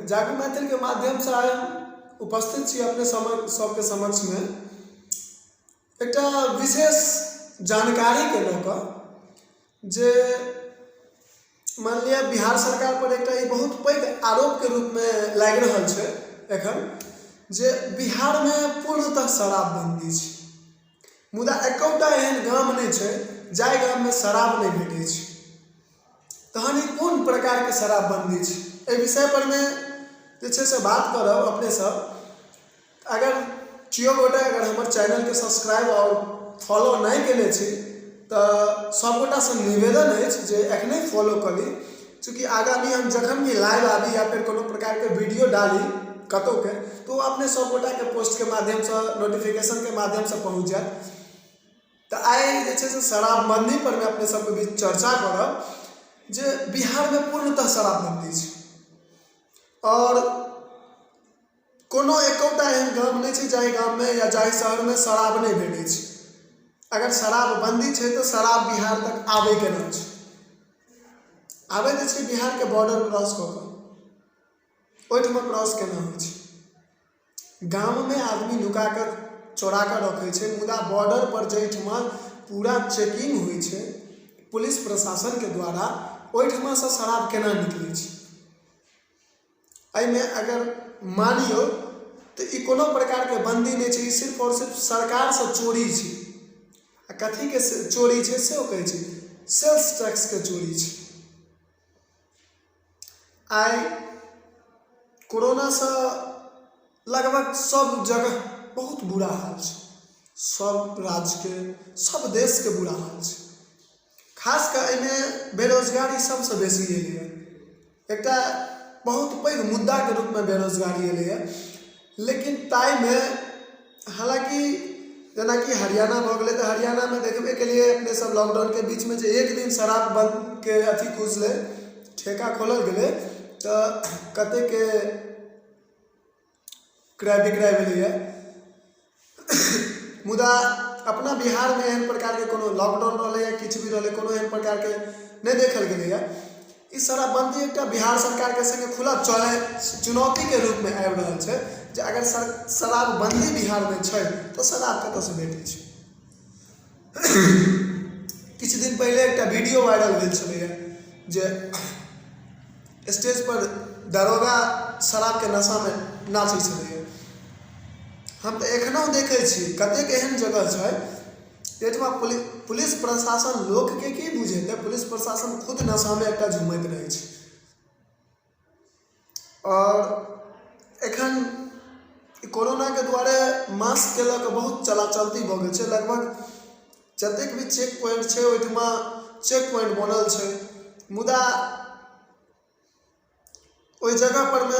जागू मैथिलके माध्यमसँ आइ हम उपस्थित छी अपने सबके समक्षमे एकटा विशेष जानकारीके लऽ कऽ जे मानि लिअ बिहार सरकारपर एकटा ई बहुत पैघ आरोपके रूपमे लागि रहल छै एखन जे बिहारमे पूर्णतः शराबबन्दी छै। मुदा एकोटा एहन गाम नहि छै जाहि गाममे शराब नहि भेटै छै। तहन ई कोन प्रकारके शराबबन्दी छै? एहि विषयपर मे जे छै से बात करब अपने सब। अगर केओ गोटे अगर हमर चैनलके सब्सक्राइब आओर फॉलो नहि कयने छी तऽ सभगोटासँ निवेदन अछि जे एखने फॉलो कऽ ली, चूँकि आगामी हम जखन भी लाइव आबी या फेर कोनो प्रकारके वीडियो डाली कतहुके तऽ ओ अपने सभगोटाके पोस्टके माध्यमसँ नोटिफिकेशनके माध्यमसँ पहुँच जायत। तऽ आइ जे छै से शराबबन्दी पर मे अपने सबके बीच चर्चा करब जे बिहारमे पूर्णतः शराबबन्दी छै आओर कोनो एकोटा एहन गाम नहि छै जाहि गाममे या जाहि शहरमे शराब नहि भेटै छै। अगर शराबबन्दी छै तऽ शराब बिहार तक आबै केना छै? आबै तऽ छै बिहारके बॉर्डर क्रॉस कऽ कऽ, ओहिठमा क्रॉस केना होइ छै? गाममे आदमी नुका कऽ चोरा कऽ रखै छै, मुदा बॉर्डर पर जाहिठमा पूरा चेकिंग होइ छै पुलिस प्रशासनके द्वारा, ओहिठमासँ शराब केना निकलै छै? एहिमे अगर मानियौ तऽ ई कोनो प्रकारके बन्दी नहि छै, ई सिर्फ आओर सिर्फ सरकारसँ चोरी छै। आ कथीके चोरी छै सेहो कहै छी, सेल्स टैक्सके चोरी छै। आइ कोरोनासँ लगभग सब जगह बहुत बुरा हाल छै, सब राज्यके सब देशके बुरा हाल छै। खास कऽ एहिमे बेरोजगारी सबसँ बेसी एलैए, एकटा बहुत पैघ मुद्दाके रूपमे बेरोजगारी एलैए। लेकिन ताहिमे हालाँकि जेनाकि हरियाणा भऽ गेलै तऽ हरियाणामे देखबे केलियै अपने सब लॉकडाउनके बीचमे जे एक दिन शराब बन्दके अथी खुजलै, ठेका खोलल गेलै तऽ कतेकके क्रय विक्रय भेलैए। मुदा अपना बिहारमे एहन प्रकारके कोनो लॉकडाउन रहलै या किछु भी रहलै, कोनो एहन प्रकारके नहि देखल गेलैए। ई शराबबन्दी एकटा बिहार सरकारके सङ्गे खुला चैलेंज चुनौतीके रूपमे आबि रहल छै जे अगर शराबबन्दी बिहारमे छै तऽ शराब कतऽसँ भेटै छै? किछु दिन पहिले एकटा वीडियो वायरल भेल छलैए जे स्टेजपर दरोगा शराबके नशामे नाचै छलैए। हम तऽ एखनहु देखै छी कतेक एहन जगह छै जाहिठमा पुलिस प्रशासन लोकके की बुझेतै, पुलिस प्रशासन खुद नशामे एकटा झुमैत रहै छै। आओर एखन कोरोनाके दुआरे मास्कके लऽ कऽ बहुत चला चलती भऽ गेल छै। लगभग जतेक भी चेक पॉइंट छै ओहिठमा चेक पॉइंट बनल छै, मुदा ओहि जगह परमे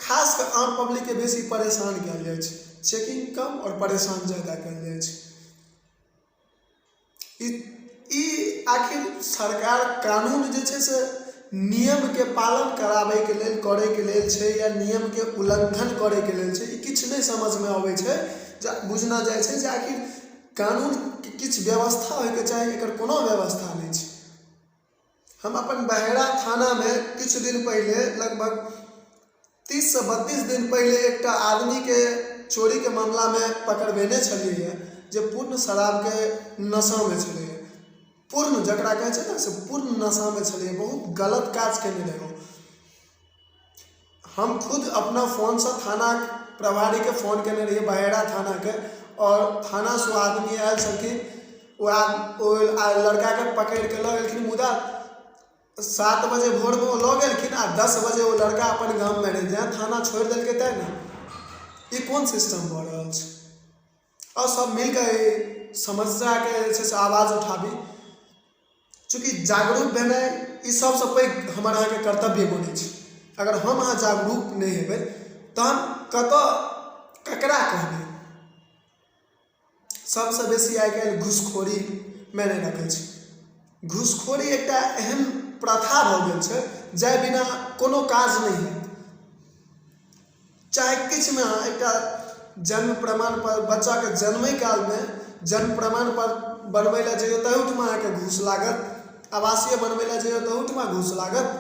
खास कऽ आम पब्लिकके बेसी परेशान कयल जाइ छै, चेकिंग कम आओर परेशान जादा कयल जाइ छै। ई ई आखिर सरकार कानून जे छै से नियमके पालन कराबैके लेल करैके लेल छै या नियमके उल्लङ्घन करैके लेल छै, ई किछु नहि समझमे अबै छै। जे बुझना जाइ छै जे आखिर कानूनके किछु व्यवस्था होइके चाही, एकर कोनो व्यवस्था नहि छै। हम अपन बहेड़ा थानामे किछु दिन पहिले लगभग 30 सँ 32 दिन पहिले एकटा आदमीके चोरीके मामलामे पकड़बेने छलियै जे पूर्ण शराबके नशामे छलैए, पूर्ण जकरा कहै छै ने से पूर्ण नशामे छलैए। बहुत गलत काज केने रहै ओ। हम खुद अपना फोनसँ थाना प्रभारीके फोन केने रहियै बहेड़ा थानाके, आओर थानासँ ओ आदमी आयल छलखिन, ओ लड़काके पकड़िके लऽ गेलखिन। मुदा 7 बजे भोरमे ओ लऽ गेलखिन आ 10 बजे ओ लड़का अपन गाममे रहै, जहाँ थाना छोड़ि देलकै तैँ ने। ई कोन सिस्टम भऽ रहल छै? आओर सब मिलके एहि समस्याके जे छै से आवाज उठाबी, चूँकि जागरूक भेनाइ ई सबसँ पैघ हमर अहाँके कर्तव्य बनै छै। अगर हम अहाँ जागरूक नहि हेबै तहन कतऽ ककरा कहबै? सबसँ बेसी आइ काल्हि घूसखोरी मायने रखै छै। घूसखोरी एकटा एहन प्रथा भऽ गेल छै जाहि बिना कोनो काज नहि हैत। चाहे किछुमे अहाँ एकटा जन्म प्रमाण पत्र, बच्चाके जन्मै कालमे जन्म प्रमाण पत्र बनबै लए जइयौ तहूठमा अहाँके घूस लागत, आवासीय बनबै लए जइयौ तहूठमा घूस लागत।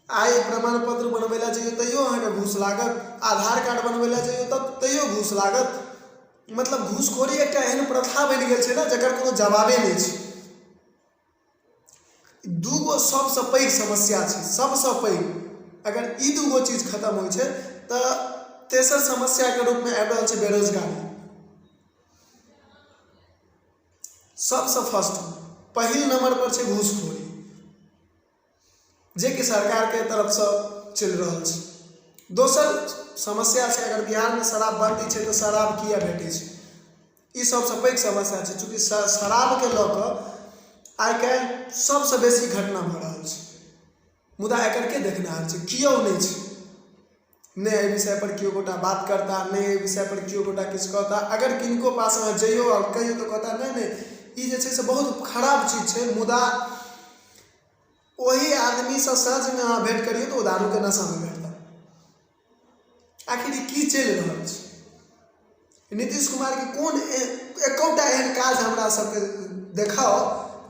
आइ प्रमाण पत्र बनबै लए जइयौ तैयो अहाँके घूस लागत, आधार कार्ड बनबै लए जइयौ तऽ तैयो घूस लागत। मतलब घूसखोरी एकटा एहन प्रथा बनि गेल छै ने जकर कोनो जवाबे नहि छै। दूगो सबसँ पैघ समस्या छै, सबसँ पैघ। अगर ई दूगो चीज खतम होइ छै तऽ तेसर समस्याके रूपमे आबि रहल छै बेरोजगारी। सबसँ फर्स्ट पहिल नम्बर पर छै घूसखोरी, जेकि सरकारके तरफसँ चलि रहल छै। दोसर समस्या छै, अगर बिहारमे शराबबन्दी छै तऽ शराब किए भेटै छै? ई सबसँ पैघ समस्या छै। चूँकि शराबके लऽ कऽ आइ काल्हि सबसँ बेसी घटना भऽ रहल छै, मुदा एकर के देखनिहार छै? केओ नहि छै। नहि एहि विषयपर केओ गोटा बात करता, नहि एहि विषयपर केओ गोटा किछु कहता। अगर किनको पास अहाँ जइयौ आओर कहियौ तऽ कहता नहि नहि ई जे छै से बहुत खराब चीज छै, मुदा ओहि आदमीसँ साँझमे अहाँ भेँट करियौ तऽ ओ दारूके नशामे भेटता। आखिर ई की चलि रहल छै? नीतीश कुमारके कोन एकोटा एहन काज हमरा सबके देखाउ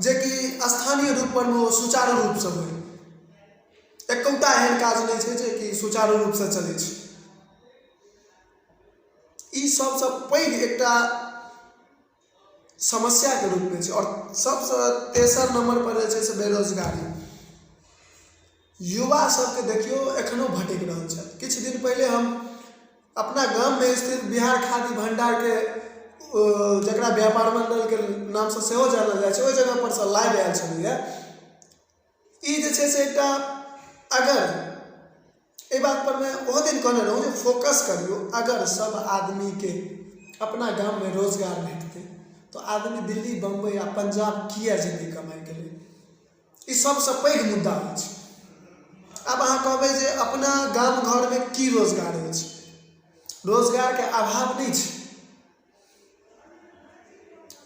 जेकि स्थानीय रूपपर मे ओ सुचारू रूपसँ होइ। एकोटा एहन काज नहि छै जेकि सुचारू रूपसँ चलै छै। ई सबसँ पैघ एकटा समस्याके रूपमे छै। आओर सबसँ तेसर नम्बरपर जे छै से बेरोजगारी। युवा सबके देखियौ एखनो भटकि रहल छथि। किछु दिन पहिले हम अपना गाममे स्थित बिहार खादी भण्डारके, जकरा व्यापार मण्डलके नामसँ सेहो जानल जाइ छै, ओहि जगहपर सँ लाइव आयल छलैए। ई जे छै से एकटा अगर एहि बातपर मे ओहो दिन कहने रहौँ जे फोकस करियौ, अगर सब आदमीके अपना गाममे रोजगार भेटतै तऽ आदमी दिल्ली, बम्बई आ पंजाब किए जेतै कमाइके लेल? ई सबसँ पैघ मुद्दा अछि। आब अहाँ कहबै जे अपना गाम घरमे की रोजगार अछि? रोजगारके अभाव नहि छै,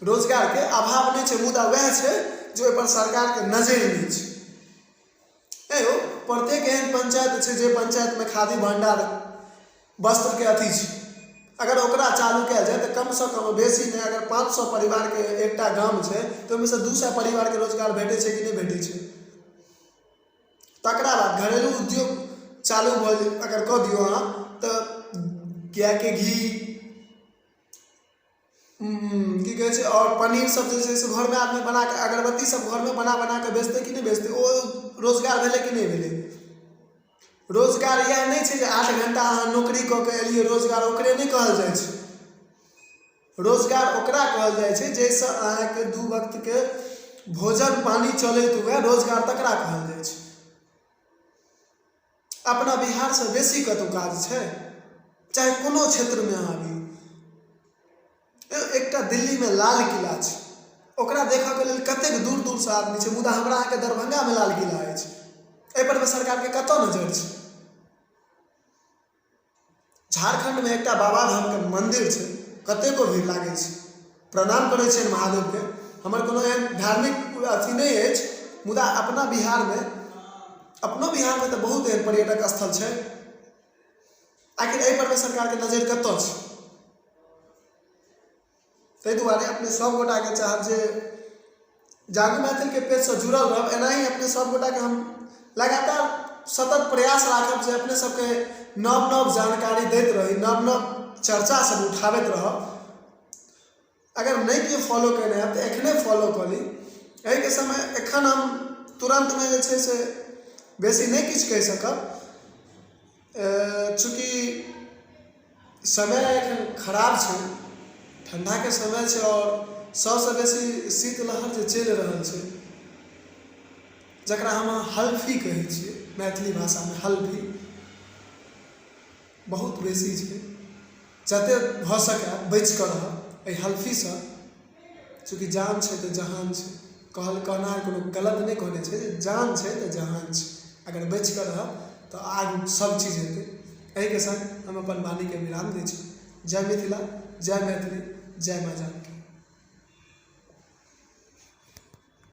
रोजगारके अभाव नहि छै, मुदा वएह छै जे ओहिपर सरकारके नजरि नहि छै। हे यौ, प्रत्येक एहन पंचायत छै जे पंचायतमे खादी भण्डार वस्त्रके अथी छै। अगर ओकरा चालू कयल जाय तऽ कमसँ कम बेसी नहि, अगर 500 परिवारके एकटा गाम छै तऽ ओहिमे सँ 200 परिवारके रोजगार भेटै छै कि नहि भेटै छै? तकरा बाद घरेलू उद्योग चालू भऽ अगर कऽ दियौ अहाँ तऽ गायके घी की कहै छै आओर पनीर सब जे छै से घरमे आदमी बनाके, अगरबत्ती सब घरमे बना बनाके बेचतै कि नहि बेचतै? ओ रोजगार भेलै कि नहि भेलै? रोजगार इएह नहि छै जे 8 घण्टा अहाँ नौकरी कऽ के एलियै, रोजगार ओकरे नहि कहल जाइ छै। रोजगार ओकरा कहल जाइ छै जाहिसँ अहाँके 2 वक्तके भोजन पानि चलैत हुए, रोजगार तकरा कहल जाइ छै। अपना बिहारसँ बेसी कतहु काज छै? चाहे कोनो क्षेत्रमे अहाँ आबी, एकटा दिल्लीमे लाल किला छै, ओकरा देखऽके लेल कतेक दूर दूरसँ आदमी छै, मुदा हमरा अहाँके दरभंगामे लाल किला अछि, एहिपर मे सरकारके कतऽ नजरि छै? झारखण्डमे एकटा बाबाधामके मन्दिर छै, कतेको भीड़ लागै छै, प्रणाम करै छियनि महादेवके। हमर कोनो एहन धार्मिक अथी नहि अछि, मुदा अपना बिहारमे, अपनो बिहारमे तऽ बहुत एहन पर्यटक स्थल छै। आखिर एहिपर मे सरकारके नजरि कतऽ छै? ताहि दुआरे अपने सब गोटाके चाहब जे जागू मैथिलके पेजसँ जुड़ल रहब। एनाही अपने सब गोटाके हम लगातार सतत प्रयास राखब जे अपने सबके नव नव जानकारी दैत रही, नव नव चर्चा सब उठाबैत रहब। अगर नहि केओ फॉलो कयने हैब तऽ एखने फॉलो कऽ ली। एहिके समय एखन हम तुरन्तमे जे छै से बेसी नहि किछु कहि सकब, चूँकि समय एखन खराब छै, ठण्डाके समय छै आओर सबसँ बेसी शीतलहर जे चलि रहल छै, जकरा हम हल्फी कहै छियै मैथिली भाषामे, हल्फी बहुत बेसी छै। जतेक भऽ सकै बचिकऽ रहब एहि हल्फीसँ, चूँकि जान छै तऽ जहान छै। कहल कहनाहर कोनो गलत नहि कहने छै जे जान छै तऽ जहान छै। अगर बचिकऽ रहब तऽ आगू सब चीज हेतै। एहिके सङ्ग हम अपन वाणीके विराम दै छी। जय मिथिला, जय मैथिली, जय माँ जानकी।